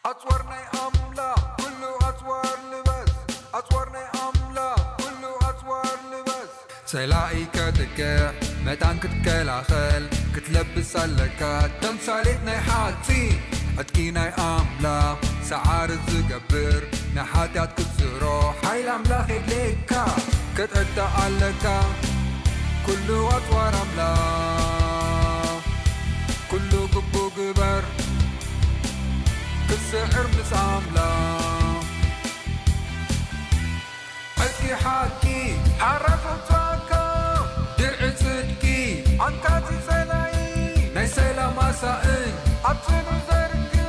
ኣጽዋር ናይ ኣምላኽ ኩሉ ኣጽዋር ልበስ። ኣጽዋር ናይ ኣምላኽ ኩሉ ኣጽዋር ልበስ። ጸላኢ ከጥቅዕ መታን ክትከላኸል ክትለብስ ኣለካ። ተምሳሌት ናይ ሓጺን ዕጥቂ ናይ ኣምላኽ ሰዓሪ ዝገብር ንሓጢኣት ክትስዕሮ ሓይሊ ኣምላኽ የድልየካ። ክትዕጠቕ ኣለካ ኩሉ ኣጽዋር ኣምላኽ። ኩሉ ግቡእ ግበር ክትስዕር ምስ ኣምላኽ። ዕጥቂ ሓቂ ሓራስ ኣውጻእካ። ድርዒ ጽድቂ ኣንካቲ ጸላኢ ናይ ሰላም ኣሳእን ኣብ ጽኑዕ ዘርግእ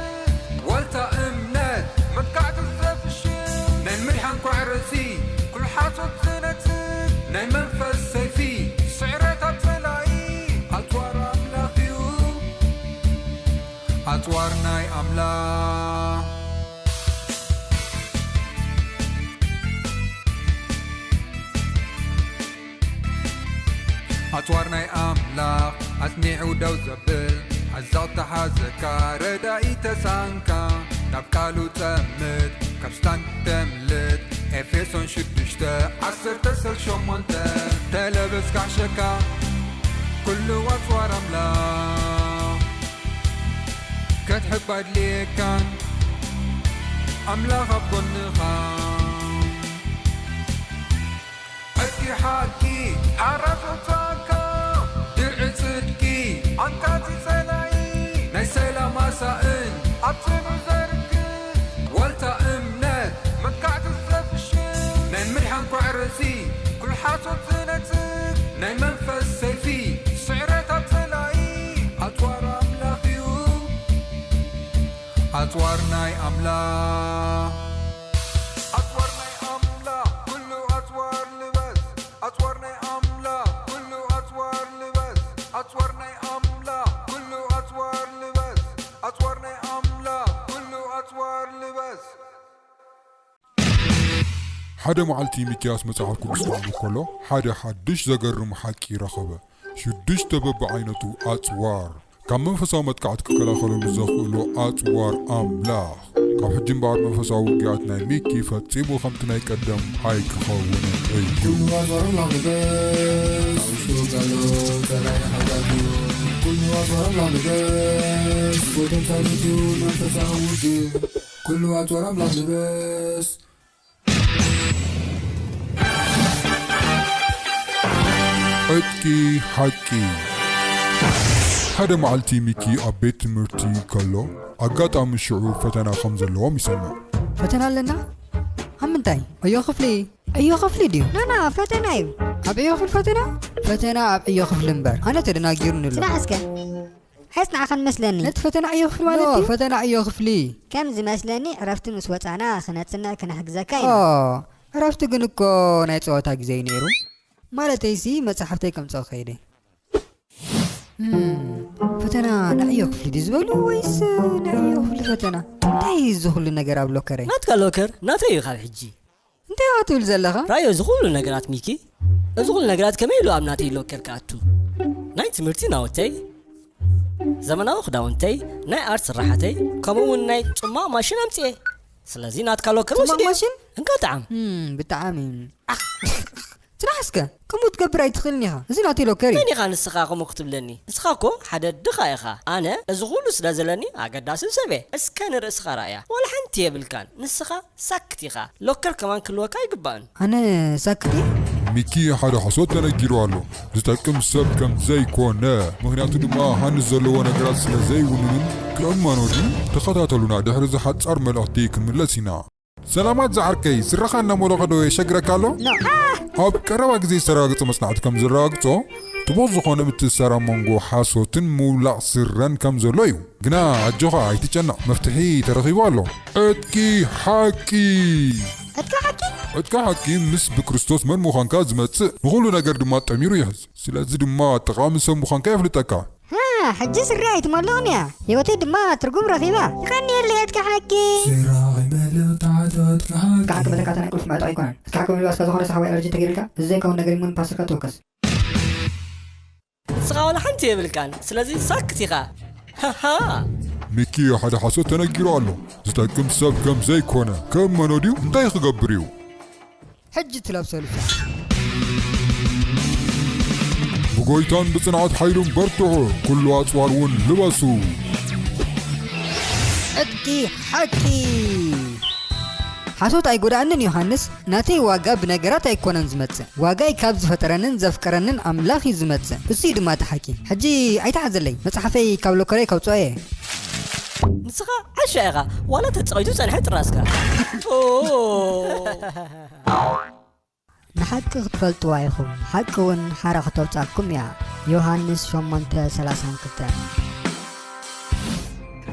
ዋልታ እምነት መጥቃዕቲ ዘፍሽል ናይ ምድሓን ኳዕርሲ ኩሉ ሓሶት ዝነጽግ ናይ መንፈስ ሰይፊ ስዕረት ኣብ ጸላኢ ኣጽዋር ኣምላኽ እዩ። ኣጽዋር ናይ ኣምላኽ። ኣጽዋር ናይ ኣምላኽ ኣጽኒዑ ደው ዘብል ዓዛቕ ተሓዘካ ረዳኢ ተሳንካ ናብ ቃሉ ጸምድ ካብ ስታን ተምልጥ ኤፌሶን ሽዱሽተ ዓሰርተ ሰልሾሞንተ ተለበስ ካሕሸካ ኩሉ ኣጽዋር ኣምላኽ ከትሕብ ኣድልየካን ኣምላኽ ኣብ ጎንኻ። ዕጥቂ ሓቂ ሓራስ ኣውጻእካ። ድርዒ ጽድቂ ኣንካቲ ጸላኢ ናይ ሰላም ኣሳእን ኣብ ጽኑዕ ዘርግእ ዋልታ እምነት መጥቃዕቲ ዘፍሽል ናይ ምድሓን ኳዕርሲ ኩሉ ሓሶት ዝነጽግ ናይ መንፈስ ሰይፊ ስዕረት ኣብ ጸላኢ ኣጽዋር ኣምላኽ እዩ። ኣጽዋር ናይ ኣምላኽ። ኣጽዋር ናይ ኣምላኽ ኩሉ ኣጽዋር ልበስ። ኣጽዋር ናይ ኣምላኽ ኩሉ ኣጽዋር ልበስ። ኣጽዋር ናይ ኣምላኽ ኩሉ ኣጽዋር ልበስ። ኣጽዋር ናይ ኣምላኽ ኩሉ ኣጽዋር ልበስ። ሓደ መዓልቲ ሚክያስ መጽሓፍ ቅዱስ ከንብብ ከሎ ሓደ ሓድሽ ዘገርም ሓቂ ረኸበ። ሽዱሽተ በብዓይነቱ ኣጽዋር ካብ መንፈሳዊ መጥቃዕቲ ክከላኸለሉ ዘኽእሎ ኣጽዋር ኣምላኽ። ካብ ሕጂ እምበኣር መንፈሳዊ ውግያት ናይ ሚኪ ፈጺሙ ከምቲ ናይ ቀደም ኣይክኸውንን እዩ። ኩሉ ኣጽዋር ኣምላኽ ልበስ። ውሽጡ ዘሎ ጸላኢ ሓጢኣት እዩ። ኩሉ ኣጽዋር ኣምላኽ ልበስ። ጎይታ ተሳኒቱ መንፈሳዊ ውግእ። ኩሉ ኣጽዋር ኣምላኽ ልበስ። ዕጥቂ ሓቂ። ሓደ መዓልቲ ሚኪ ኣብ ቤት ትምህርቲ ከሎ ኣጋጣሚ ሽዑ ፈተና ከም ዘለዎም ይሰምዕ። ፈተና ኣለና? ኣብ ምንታይ? ዕዮ ክፍሊ። ዕዮ ክፍሊ ድዩ? ናና፣ ፈተና እዩ። ኣብ ዕዮ ክፍሊ ፈተና? ፈተና ኣብ ዕዮ ክፍሊ እምበር። ኣነ ተደናጊሩኒ ኣሎ። ጽናሕ እስከ። ሕጽ ንዓኸን መስለኒ። ነቲ ፈተና ዕዮ ክፍሊ ማለት ኖ፣ ድዩ? ፈተና ዕዮ ክፍሊ። ከም ዝመስለኒ ዕረፍቲ ምስ ወጻና ክነጽንዕ ክንሕግዘካ ኢና። ኦ፣ ዕረፍቲ ግን እኮ ናይ ጸወታ ግዜ እዩ ነይሩ። ማለተይሲ መጻሕፍተይ ከምጽኦ ከይደ። እም፣ ፈተና ናይ ዕዮ ክፍሊ ድዩ ዝበሉ ወይስ ናይ ዕዮ ክፍሊ ፈተና? እንታይ እዩ እዚ ኩሉ ነገር ኣብ ሎከረይ? ናትካ ሎከር ናተይ እዩ ካብ ሕጂ። እንታይ ኢኻ ትብል ዘለኻ? ራዮ፣ እዚ ኩሉ ነገራት ሚኪ፣ እዚ ኩሉ ነገራት ከመይ ኢሉ ኣብ ናተይ ሎከር ክኣቱ? ናይ ትምህርቲ ናውተይ፣ ዘመናዊ ክዳውንተይ፣ ናይ ኣርት ስራሓተይ፣ ከምኡ እውን ናይ ጽማቕ ማሽን ኣምጽኤ። ስለዚ ናትካ ሎከር ጽማቕ ወሲደ። ማሽን? እንካ ጥዓም። እም፣ ብጣዕሚ። ኣኽ። ጽናሕ እስከ፣ ከምኡ ክትገብር ኣይትኽእልን ኢኻ። እዚ ናተይ ሎከር እዩ። መን ኢኻ ንስኻ ከምኡ ክትብለኒ? ንስኻ እኮ ሓደ ድኻ ኢኻ። ኣነ እዚ ኩሉ ስለ ዘለኒ ኣገዳሲ ሰብ እየ። እስከ ንርእስኻ ርኣያ። ዋላ ሓንቲ የብልካን። ንስኻ ሳክት ኢኻ። ሎከር ከማን ክህልወካ ኣይግባእን። ኣነ ሳክት እየ? ሚኪ ሓደ ሓሶት ተነጊሩ ኣሎ። ዝጠቅም ሰብ ከም ዘይኮነ። ምኽንያቱ ድማ ሃንስ ዘለዎ ነገራት ስለ ዘይውንንን ክእመኖ ድዩ? ተኸታተሉና፣ ድሕሪ እዚ ሓጻር መልእኽቲ ክንምለስ ኢና። ሰላማት ዝዓርከይ፣ ስረኻ እናሞለኸ ዶ የሸግረካ ኣሎ? ኖ። ኣብ ቀረባ ግዜ ዝተረጋገጸ መጽናዕቲ ከም ዘረጋግጾ፣ ጥቡቕ ዝኾነ ምትእስሳር ኣብ መንጎ ሓሶትን ምውላቕ ስረን ከም ዘሎ እዩ። ግና ኣጆኻ ኣይትጨነቕ፣ መፍትሒ ተረኺቡ ኣሎ። ዕጥቂ ሓቂ። ዕጥቂ ሓቂ? ዕጥቂ ሓቂ ምስ ብክርስቶስ መን ምዃንካ ዝመጽእ፣ ንኹሉ ነገር ድማ ጠሚሩ ይሕዝ። ስለዚ ድማ ጠቓሚ ሰብ ምዃንካ የፍልጠካ። ሃ፣ ሕጂ ስረ ኣይትመልቕን እያ። ህይወተይ ድማ ትርጉም ረኺባ። ይቐንየለይ ዕጥቂ ሓቂ። ስራቕ ይመልእ ተዓዘ ዕጥቂ ሓቂ። ክሓክመለካ እታ ናይ ቁልፊ መዕጠቒ ኣይኮነን። እስኪ ሓክመኒ ባስካ ዝኾነ ሰሓዋይ ኣለርጂ እንተገይሩልካ፣ እዚ ዘይከውን ነገር እሞ ንፓስተርካ ተወከስ። ንስኻ ዋላ ሓንቲ የብልካን፣ ስለዚ ሳክት ኢኻ። ሃሃ። ሚኪ ሓደ ሓሶት ተነጊሩ ኣሎ። ዝጠቅም ሰብ ከም ዘይኮነ ከእመኖ ድዩ? እንታይ ክገብር እዩ? ሕጂ ትለብሶ ልብሳ። ብጎይታን ብጽንዓት ሓይሉን በርትዑ፣ ኩሉ ኣጽዋር እውን ልበሱ። ዕጥቂ ሓቂ። ሓሶት ኣይጎዳኣንን ዮሃንስ፣ ናተይ ዋጋ ብነገራት ኣይኮነን ዝመጽእ፣ ዋጋይ ካብ ዝፈጠረንን ዘፍቀረንን ኣምላኽ እዩ ዝመጽእ። እሱ እዩ ድማ እቲ ሓቂ። ሕጂ ኣይትሓዘለይ፣ መጽሓፈይ ካብ ሎከረይ ከውጽኦ እየ። ንስኻ ዓሻ ኢኻ፣ ዋላ ተጸቒቱ ጸንሐ ጥራስካ። ኦ። ንሓቂ ክትፈልጥዋ ኢኹም፣ ሓቂ እውን ሓራ ክተውጻኩም እያ። ዮሃንስ ሸሞንተ ሰላሳን ክልተን።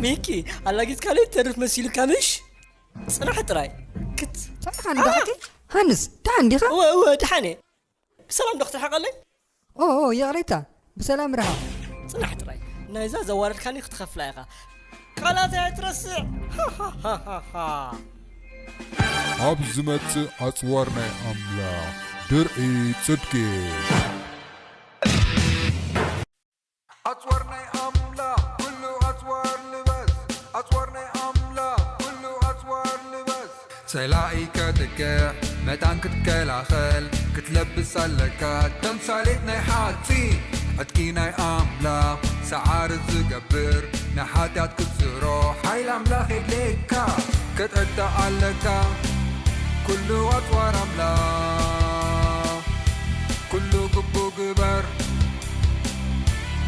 ሚኪ ኣላጊጽካለይ ትተርፍ መሲሉካ ምሽ? ጽናሕ ጥራይ። ክት ጸኒኻ ንደሓቂ ሃንስ ደሓን ዲኻ? እወ እወ ደሓን እየ። ብሰላም ዶ ክትርሕቐለይ? ኦ ኦ፣ ይቕሬታ፣ ብሰላም ርሓቕ። ጽናሕ ጥራይ። ናይዛ ዘዋረድካኒ ክትኸፍላ ኢኻ። ቃላት ኣይትረስዕ። ሃሃሃሃ። ኣብ ዝመጽእ ኣጽዋር ናይ ኣምላኽ ድርዒ ጽድቂ። ኣጽዋር ናይ ኣምላኽ ኩሉ ኣጽዋር ልበስ። ኣጽዋር ናይ ኣምላኽ ኩሉ ኣጽዋር ልበስ። ጸላኢ ከጥቅዕ መታን ክትከላኸል ክትለብስ ኣለካ። ተምሳሌት ናይ ሓጺን ዕጥቂ ናይ ኣምላኽ ሰዓሪ ዝገብር ንሓጢኣት ክትስሮ ሓይል ኣምላኽ የድልየካ። ክትዕጠቕ ኣለካ ኩሉ ኣጽዋር ኣምላኽ። ኩሉ ግቡ ግበር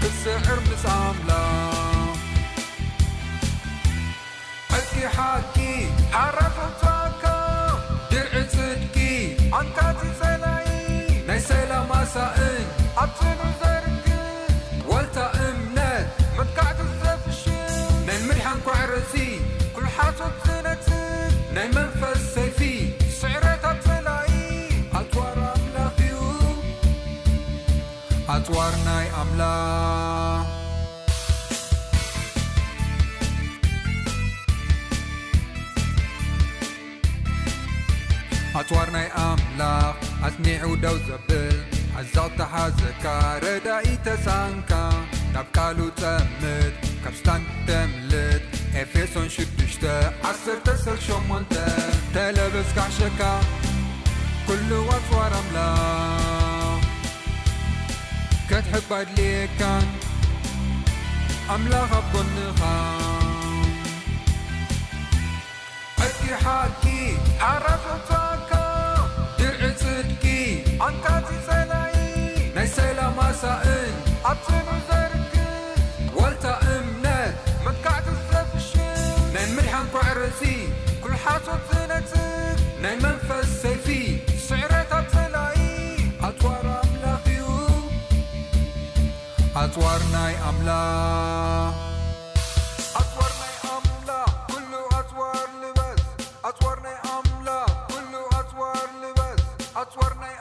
ክትስዕር ምስ ኣምላኽ። ዕጥቂ ሓቂ ሓራ ተውጻእካ ድርዒ ጽድቂ ኣንቃጺ ጸላኢ ናይ ሰላም ኣሳእን ኣብ ጽኑዕ ዘርግእ ዋልታ እምነት መጥቃዕቲ ዘፍሽል ናይ ምድሓን ኳዕረሲ ኩሉ ሓሶት ዝነጽግ ናይ መንፈስ ሰይፊ ስዕረት ኣብ ጸላኢ ኣጽዋር ኣምላኽ እዩ። ኣጽዋር ናይ ኣምላኽ። ኣጽዋር ናይ ኣምላኽ ኣጽኒዑ ደው ዘብል፣ ዓዛቕ ተሓዘካ ረዳኢ ተሳንካ፣ ናብ ቃሉ ጸምድ ካብ ስታን ተምልጥ። ኤፌሶን ሽዱሽተ ዓሰርተ ሰለስተ ሸሞንተ። ተለበስ ካሕሸካ ኩሉ ኣጽዋር ኣምላኽ፣ ከትሕብ ኣድልየካን ኣምላኽ ኣብ ጎንኻ። ዕጥቂ ሓቂ ሓራሶታካ፣ ድርዒ ጽድቂ ኣንቃጺ ጸላኢ፣ ናይ ሰላም ኣሳእን ኣብ ጽኑዕ ዘርግእ፣ ዋልታ እምነት መጥቃዕቲ ዘፍሽል፣ ናይ ምድሓን ኳዕረሲ ኩሉ ሓሶት ዝነጽግ፣ ናይ መንፈስ ሰይፊ ስዕረት ኣብ ጸላኢ ኣጽዋር ኣምላኽ እዩ። ኣጽዋር ናይ ኣምላኽ። ኣጽዋር ናይ ኣምላኽ ኩሉ ኣጽዋር ልበስ። ኣጽዋር ናይ ኣምላኽ ኩሉ ኣጽዋር ልበስ። ኣጽዋር ናይ